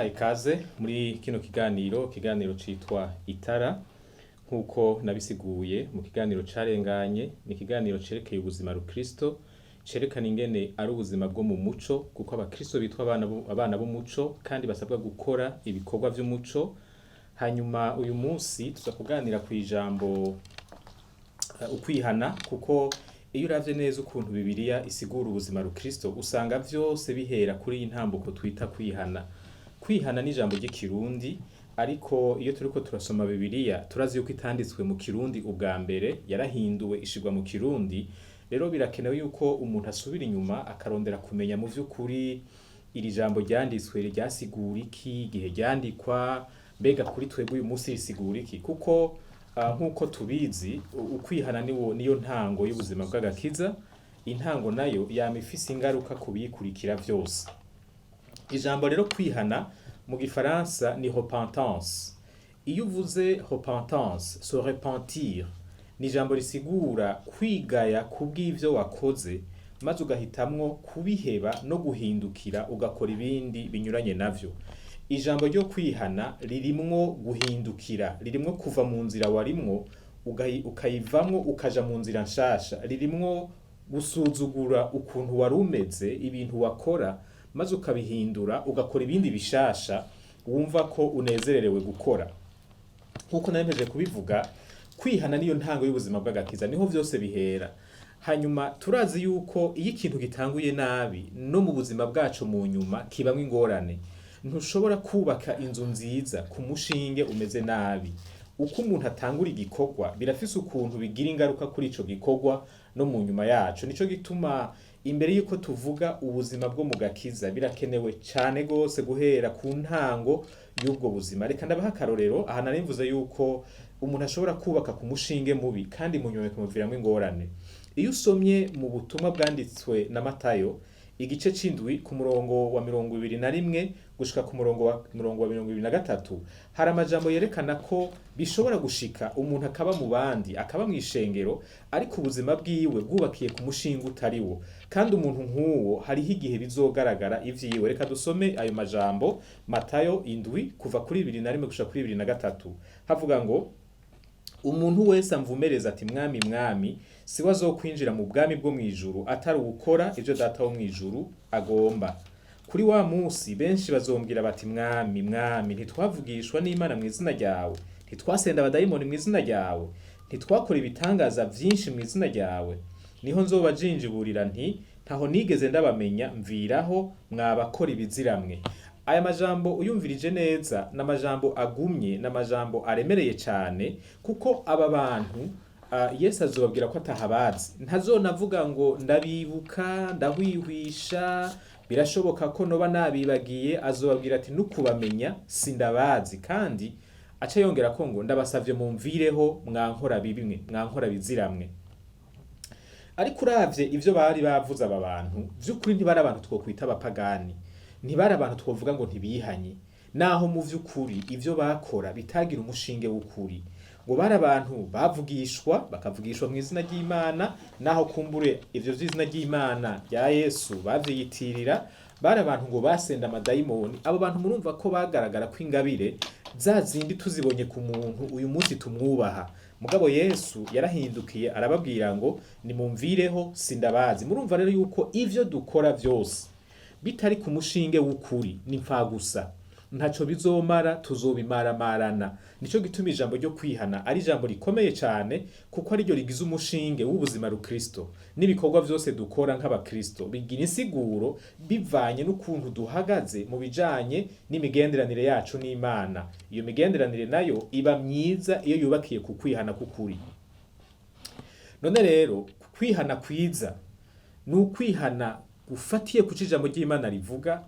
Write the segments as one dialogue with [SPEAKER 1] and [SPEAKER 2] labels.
[SPEAKER 1] Ndabahaye ikaze muri kino kiganiro, ikiganiro citwa Itara. Nk'uko nabisiguye mu kiganiro carenganye, ni ikiganiro cerekeye ubuzima rukristo, cerekana ingene ari ubuzima bwo mu muco, kuko abakristo bitwa abana b'umuco kandi basabwa gukora ibikorwa vy'umuco. Hanyuma uyu munsi tuza kuganira kw'ijambo ukwihana, kuko iyo uravye neza ukuntu Bibiliya isigura ubuzima rukristo, usanga vyose bihera kuri iyi ntambuko twita kwihana. Kwihana ni ijambo ry'ikirundi, ariko iyo turiko turasoma Bibiliya turazi yuko itanditswe mu kirundi ubwa mbere, yarahinduwe ishirwa mu kirundi. Rero birakenewe yuko umuntu asubira inyuma akarondera kumenya mu vy'ukuri iri jambo ryanditswe ryasigura iki, igihe ryandikwa, mbega kuri twebwe uyu munsi risigura iki, kuko nk'uko tubizi, ukwihana niyo ntango y'ubuzima bw'agakiza. Intango nayo yama ifise ingaruka ku biyikurikira vyose. Ijambo rero kwihana mu gifaransa ni repentance. Iyo uvuze repentance, se repentir, ni ijambo risigura kwigaya kubw'ivyo wakoze, maze ugahitamwo kubiheba no guhindukira ugakora ibindi binyuranye navyo. Ijambo ryo kwihana ririmwo guhindukira, ririmwo kuva mu nzira warimwo ukayivamwo ukaja mu nzira nshasha, ririmwo gusuzugura ukuntu wari umeze, ibintu wakora, maze ukabihindura ugakora ibindi bishasha wumva ko unezererewe gukora. Nk'uko naremeje kubivuga, kwihana niyo ntango y'ubuzima bw'agakiza, niho vyose bihera. Hanyuma turazi yuko iyo ikintu gitanguye nabi, no mu buzima bwacu mu nyuma kibamwo ingorane. Ntushobora kubaka inzu nziza ku mushinge umeze nabi. Uko umuntu atangura igikorwa birafise ukuntu bigira ingaruka kuri ico gikorwa no mu nyuma yaco. Nico gituma imbere yuko tuvuga ubuzima bwo mu gakiza, birakenewe cane gose guhera ku ntango y'ubwo buzima. Reka ndabaha akarorero. Aha nari mvuze yuko umuntu ashobora kubaka ku mushinge mubi kandi mu nyuma bikamuviramwo ingorane. Iyo usomye mu butumwa bwanditswe na Matayo, igice c'indwi, ku murongo wa 21 gushika ku murongo wa 23, hari amajambo yerekana ko bishobora gushika umuntu akaba mu bandi, akaba mw'ishengero, ariko ubuzima bwiwe bwubakiye ku mushinge utari wo, kandi umuntu nk'uwo hariho igihe bizogaragara ivyiwe. Reka dusome ayo majambo, Matayo 7, kuva kuri 21 gushika kuri 23. Havuga ngo: "Umuntu wese amvumereza ati: 'Mwami, Mwami,' siwe azokwinjira mu bwami bwo mw'ijuru, atari uwukora ivyo Data wo mw'ijuru agomba. Kuri wa musi benshi bazombwira bati: 'Mwami, Mwami, ntitwavugishwa n'Imana mu izina ryawe? Ntitwasenda abadayimoni mu izina ryawe? Ntitwakora ibitangaza vyinshi mu izina ryawe?' Niho nzobajinjiburira nti: 'Ntaho nigeze ndabamenya, mviraho mwabakora ibiziramwe.'" Aya majambo uyumvirije neza ni amajambo agumye, ni amajambo aremereye cane, kuko aba bantu Yesu azobabwira ko atahabazi. Ntazonavuga ngo ndabibuka, ndahwihwisha, birashoboka ko noba nabibagiye. Azobabwira ati: "Nukubamenya sindabazi." Kandi aca yongera ko ngo: "Ndabasavye mumvireho mwankora bibimwe, mwankora biziramwe." Ariko uravye ivyo bari bavuze aba bantu, vy'ukuri ntibari abantu twokwita abapagani, ntibari abantu twovuga ngo ntibihanye, naho mu vy'ukuri ivyo bakora bitagira umushinge w'ukuri. Ngo bari abantu bavugishwa, bakavugishwa mu izina ry'Imana, naho kumbure ivyo vy'izina ry'Imana rya Yesu bavyiyitirira. Bari abantu ngo basenda amadayimoni. Abo bantu murumva ko bagaragara ko ingabire za zindi tuzibonye ku muntu uyu munsi tumwubaha. Mugabo Yesu yarahindukiye arababwira ngo: "Nimumvireho, sindabazi." Murumva rero yuko ivyo dukora vyose bitari ku mushinge w'ukuri ni gusa, ntaco bizomara, tuzobimaramarana. Nico gituma ijambo ryo kwihana ari ijambo rikomeye cane, kuko ariryo rigize umushinge w'ubuzima rukristo. N'ibikorwa vyose dukora nk'abakristo bigira insiguro bivanye n'ukuntu duhagaze mu bijanye n'imigenderanire yacu n'Imana. Iyo migenderanire nayo iba myiza iyo yubakiye ku kwihana k'ukuri. None rero kwihana kwiza ni ukwihana gufatiye ku ijambo ry'Imana rivuga,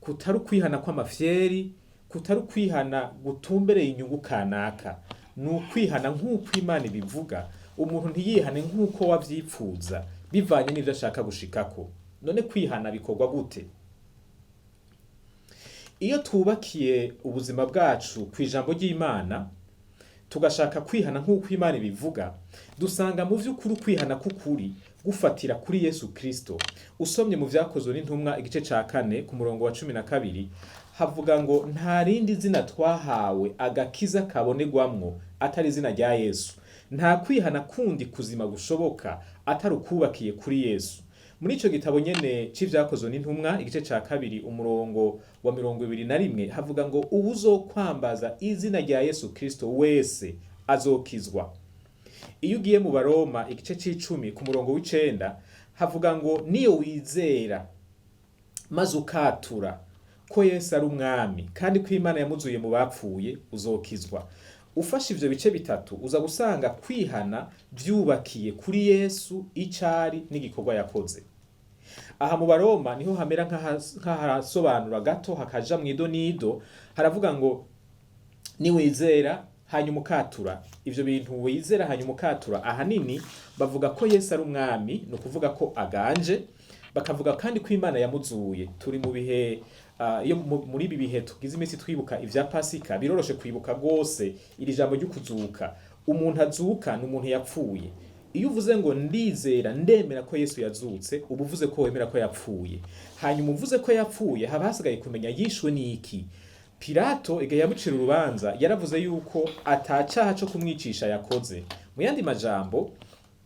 [SPEAKER 1] kutari ukwihana kw'amafyeri, kutari ukwihana gutumbereye inyungu kanaka. Ni ukwihana nk'uko Imana ibivuga. Umuntu ntiyihane nk'uko wavyipfuza bivanye n'ivyo ashaka gushikako. None kwihana bikorwa gute? Iyo twubakiye ubuzima bwacu ku ijambo ry'Imana, tugashaka kwihana nk'uko Imana ibivuga, dusanga mu vy'ukuri kwihana k'ukuri gufatira kuri Yesu Kristo. Usomye mu Vyakozwe n'Intumwa, igice ca 4, ku murongo wa 12. Havuga ngo nta rindi zina twahawe agakiza kabonerwamwo atari izina rya Yesu. Nta kwihana kundi kuzima gushoboka atari ukubakiye kuri Yesu. Muri ico gitabo nyene c'Ivyakozwe n'Intumwa, igice ca 2 umurongo wa 21, havuga ngo uwuzokwambaza izina rya Yesu Kristo wese azokizwa. Iyo ugiye mu Baroma igice c'icumi ku murongo w'9, havuga ngo niyo wizera maze ukatura ko Yesu ari umwami kandi ko Imana yamuzuye mu bapfuye, uzokizwa. Ufashe ivyo bice bitatu, uza gusanga kwihana vyubakiye kuri Yesu, icari n'igikorwa yakoze. Aha mu Baroma niho hamera nk'ahasobanura gato, hakaja mw'idonido. Haravuga ngo niwizera hanyuma ukatura. Ivyo bintu wizera hanyuma ukatura, ahanini bavuga ko Yesu ari umwami, ni ukuvuga ko aganje. Bakavuga kandi ko Imana yamuzuye. Turi mu bihe iyo muri ibi bihe tugize iminsi twibuka ivya Pasika, biroroshe kwibuka rwose iri jambo ry'ukuzuka. Umuntu azuka ni umuntu yapfuye. Iyo uvuze ngo ndizera, ndemera ko Yesu yazutse, uba uvuze ko wemera ko yapfuye. Hanyuma uvuze ko yapfuye, haba hasigaye kumenya yishwe n'iki. Pilato igihe yamucira urubanza yaravuze yuko atacaha co kumwicisha yakoze. Mu yandi majambo,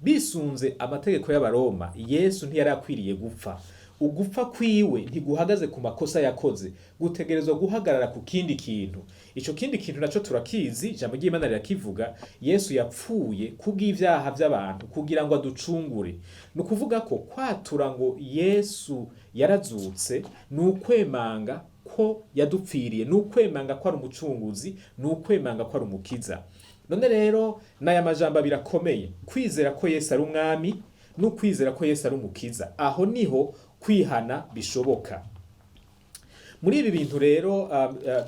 [SPEAKER 1] bisunze amategeko y'Abaroma, Yesu ntiyari akwiriye gupfa. Ugupfa kwiwe ntiguhagaze ku makosa yakoze, gutegerezwa guhagarara ku kindi kintu. Ico kindi kintu naco turakizi, ijambo ry'Imana rirakivuga: Yesu yapfuye kubw'ivyaha vy'abantu kugira ngo aducungure. Ni ukuvuga ko kwatura ngo Yesu yarazutse ni ukwemanga ko yadupfiriye, ni ukwemanga ko ari umucunguzi, ni ukwemanga ko ari umukiza. None rero n'aya majambo abiri akomeye: kwizera ko Yesu ari umwami no kwizera ko Yesu ari umukiza. Aho niho kwihana bishoboka. Muri ibi bintu rero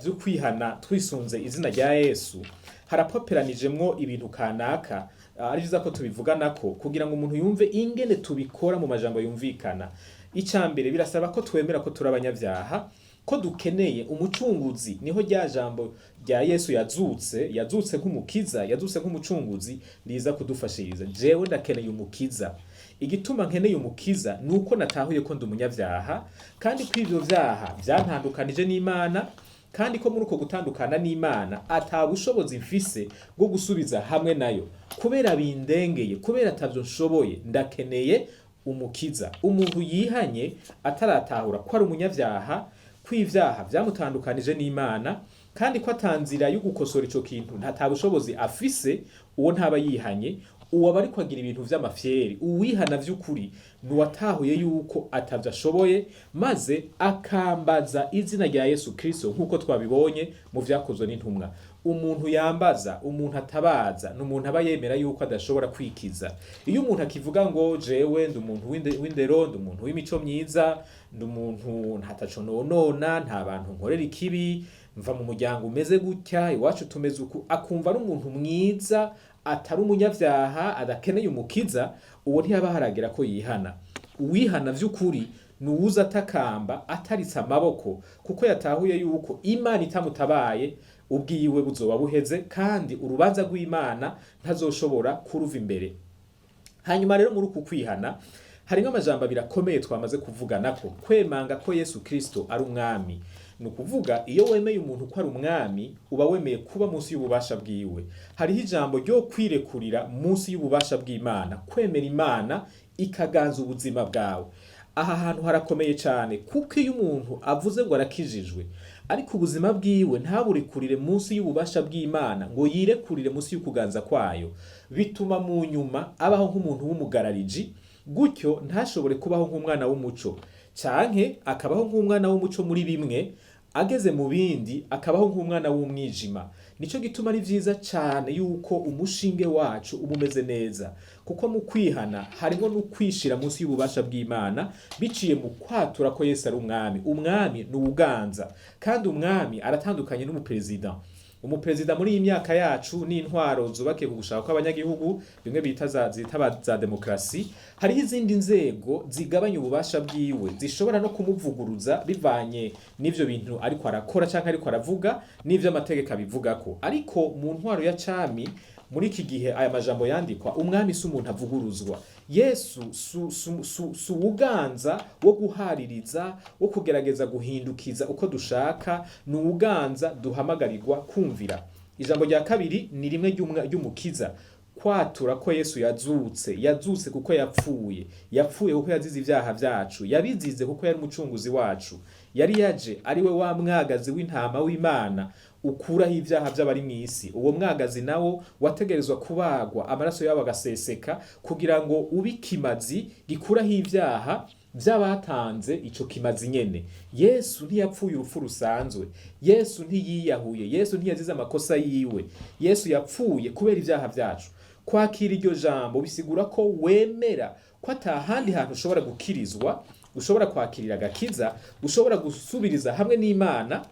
[SPEAKER 1] vyo kwihana twisunze izina rya Yesu, harapoperanijemwo ibintu kanaka, ari vyiza ko tubivuganako kugira ngo umuntu yumve ingene tubikora mu majambo yumvikana. Ica mbere, birasaba ko twemera ko turi abanyabyaha, ko dukeneye umucunguzi. Niho rya jambo rya Yesu yazutse, yazutse nk'umukiza, yazutse nk'umucunguzi, riza kudufashiriza. Jewe ndakeneye umukiza. Igituma nkeneye umukiza ni uko natahuye ko ndi umunyabyaha, kandi ko ivyo vyaha vyantandukanije n'Imana, kandi ko muri uko gutandukana n'Imana ata bushobozi mfise bwo gusubiza hamwe nayo, kubera bindengeye, kubera atavyo nshoboye. Ndakeneye umukiza. Umuntu yihanye ataratahura ko ari umunyabyaha, ko ivyaha vyamutandukanije n'Imana, kandi ko atanzira yo gukosora ico kintu, ata bushobozi afise, uwo ntaba yihanye, uwo aba ariko agira ibintu vy'amafyeri. Uwihana vy'ukuri ni uwatahuye yuko atavyo ashoboye, maze akambaza izina rya Yesu Kristo, nk'uko twabibonye mu Vyakozwe n'Intumwa. Umuntu yambaza, umuntu atabaza, ni umuntu aba yemera yuko adashobora kwikiza. Iyo umuntu akivuga ngo jewe ndi umuntu w'indero, ndi umuntu w'imico myiza, ndi umuntu ntataco nonona, nta bantu nkorera ikibi, mva mu muryango umeze gutya, iwacu tumeze uku, akumva ari umuntu mwiza, atari umunyavyaha, adakeneye umukiza, uwo ntiyaba haragera ko yihana. Uwihana vy'ukuri ni uwuza atakamba ataritse amaboko, kuko yatahuye yuko Imana itamutabaye ubwiwe buzoba buheze, kandi urubanza rw'Imana ntazoshobora kuruva imbere. Hanyuma rero muri uku kwihana harimwo amajambo abiri akomeye twamaze kuvuganako: kwemanga ko Yesu Kristo ari umwami. Ni ukuvuga, iyo wemeye umuntu ko ari umwami, uba wemeye kuba munsi y'ububasha bwiwe. Hariho ijambo ryo kwirekurira munsi y'ububasha bw'Imana, kwemera Imana ikaganza ubuzima bwawe. Aha hantu harakomeye cyane, kuko iyo umuntu avuze ngo arakijijwe, ariko ubuzima bwiwe ntaburekurire munsi y'ububasha bw'Imana, ngo yirekurire munsi y'ukuganza kwayo, bituma mu nyuma abaho nk'umuntu w'umugarariji, gutyo ntashobore kubaho nk'umwana w'umuco, canke akabaho nk'umwana w'umuco muri bimwe, ageze mu bindi akabaho nk'umwana w'umwijima. Nico gituma ari vyiza cane yuko umushinge wacu uba umeze neza, kuko mu kwihana harimo no kwishira munsi y'ububasha bw'Imana biciye mu kwatura ko Yesu ari umwami. Umwami ni uwuganza, kandi umwami aratandukanye n'umuperezida. Umuperezida muri iyi myaka yacu n'intwaro zubakiye ku gushaka kw'abanyagihugu, bimwe bita za zita za demokarasi, hariho izindi nzego zigabanya ububasha bwiwe, zishobora no kumuvuguruza bivanye n'ivyo bintu ariko arakora canke ariko aravuga n'ivyo amategeko abivugako. Ariko mu ntwaro ya cami, Muri iki gihe aya majambo yandikwa, umwami si umuntu avuguruzwa. Yesu su uwuganza wo guhaririza, wo kugerageza guhindukiza uko dushaka, ni uwuganza duhamagarirwa kumvira. Ijambo rya kabiri ni rimwe ry'umukiza, kwatura ko Yesu yazutse. Yazutse kuko yapfuye, yapfuye kuko yazize ibyaha vyacu, yabizize kuko yari umucunguzi wacu. Yari yaje ari we wa mwagazi w'intama w'Imana ukuraho ibyaha by'abari mw'isi. Uwo mwagazi nawo wategerezwa kubagwa, amaraso yabo agaseseka, kugira ngo ube ikimazi gikuraho ibyaha by'abatanze ico kimazi nyene. Yesu ntiyapfuye urupfu rusanzwe, Yesu ntiyiyahuye, Yesu ntiyazize amakosa yiwe. Yesu yapfuye kubera ibyaha vyacu. Kwakira iryo jambo bisigura ko wemera ko atahandi hantu ushobora gukirizwa, ushobora kwakirira agakiza, ushobora gusubiriza hamwe n'Imana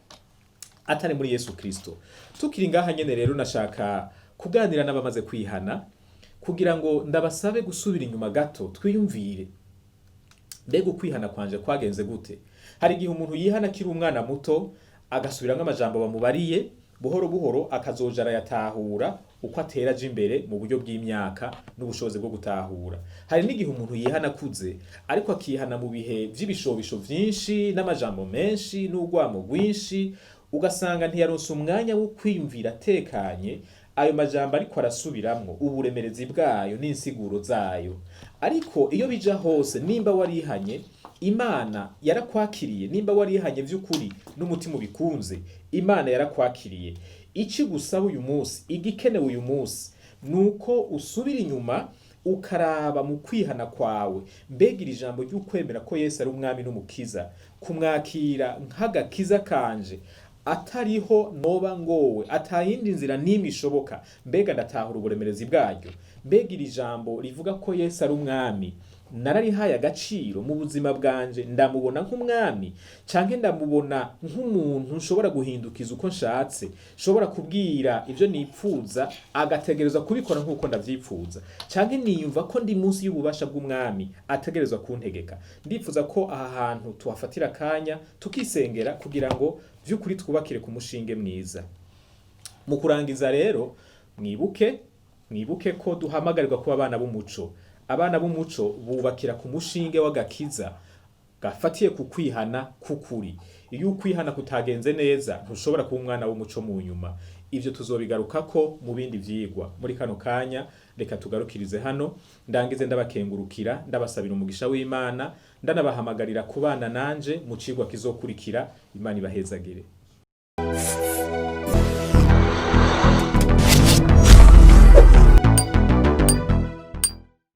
[SPEAKER 1] atari muri Yesu Kristo. Tukiri ngaha nyene rero, nashaka kuganira n'abamaze kwihana kugira ngo ndabasabe gusubira inyuma gato, twiyumvire: mbega ukwihana kwanje kwagenze gute? Hari igihe umuntu yihana akiri umwana muto, agasubiramwo amajambo bamubariye, buhoro buhoro akazoja arayatahura uko atera aja imbere mu buryo bw'imyaka n'ubushobozi bwo gutahura. Hari n'igihe umuntu yihana akuze, ariko akihana mu bihe vy'ibishobisho vyinshi n'amajambo menshi n'urwamo rwinshi, ugasanga ntiyaronse umwanya wo kwiyumvira atekanye ayo majambo ariko arasubiramwo, uburemerezi bwayo n'insiguro zayo. Ariko iyo bija hose, nimba warihanye, Imana yarakwakiriye. Nimba warihanye vy'ukuri n'umutima ubikunze, Imana yarakwakiriye. Ici gusaba uyu munsi, igikenewe uyu munsi, nuko usubira inyuma ukaraba mu kwihana kwawe: mbega iri jambo ry'ukwemera ko Yesu ari umwami n'umukiza, kumwakira nk'agakiza kanje, atariho noba ngowe, atayindi nzira n'imwe ishoboka, mbega ndatahura uburemerezi bwaryo? Mbega iri jambo rivuga ko Yesu ari umwami nararihaye agaciro mu buzima bwanje? Ndamubona nk'umwami, canke ndamubona nk'umuntu nshobora guhindukiza uko nshatse, nshobora kubwira ivyo nipfuza agategerezwa kubikora nk'uko ndavyipfuza, canke niyumva ko ndi munsi y'ububasha bw'umwami ategerezwa kuntegeka? Ndifuza ko aha hantu tuhafatira akanya tukisengera kugira ngo vy'ukuri twubakire ku mushinge mwiza. Mu kurangiza rero, mwibuke ko duhamagarirwa kuba abana b'umuco. Abana b'umuco bubakira ku mushinge w'agakiza gafatiye ku kwihana k'ukuri. Iyo ukwihana kutagenze neza, ntushobora kuba umwana w'umuco mu nyuma. Ivyo tuzobigarukako mu bindi vyigwa. Muri kano kanya reka tugarukirize hano. Ndangize ndabakengurukira, ndabasabira umugisha w'Imana, ndanabahamagarira kubana nanje mu cigwa kizokurikira. Imana ibahezagire.